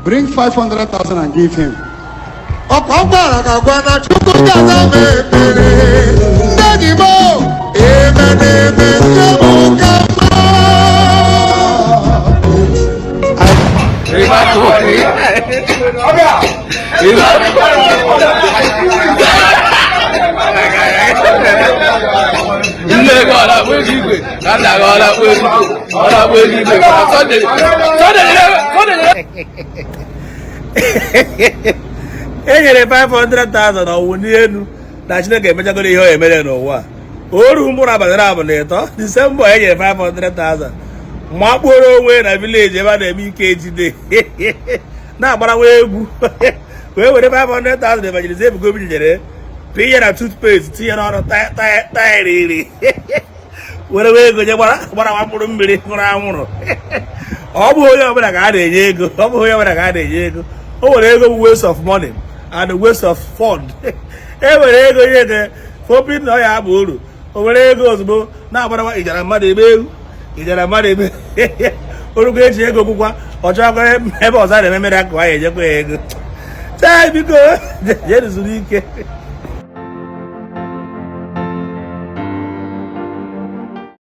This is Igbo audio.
Bring 500,000 and give him. Ọkwa m gwara gị agwa na Chukwu ga-aza m ekpere. Ndị enyi m o, eme na-eme nke m ka mma. Nne gị ọ na-akpọ ego igwe na nna gị ọ na-akpọ ego igwe ọ na-akpọ ego igwe Sunday Sunday Sunday. E nyere 500,000 ọwụ n'elu na Chineke emechagoro ihe o emere n'ụwa o ruo mkpụrụ abalị abụ na ịtọ Disemba e nyere 500,000 makpuoro onwe na village ebe a na-eme ike ejide na-agbara nwa egwu wee were 500,000 Evangelist Ebuka Obi nyere tinye na toothpaste tinye n'ọnụ taịrị were wee ego nye gbara gbara mkpụrụ mmiri mkpụrụ anwụrụ. Ọ bụ onye ọbụla ka a na-enye ego, ọ bụ onye ọbụla ka a na-enye ego. O nwere ego bụ waste of money and waste of fund. E nwere ego nye gị hoping na ọ ya abụ uru. O were ego ozugbo na-agbarawa ijara mmadụ ebe egwu ijara mmadụ ebe orugo eji ego gwụkwa ọ chọkwa ebe ọzọ a na-eme mere akụ ahụ ejekwa ya ego. Chaa, biko jee zuru ike.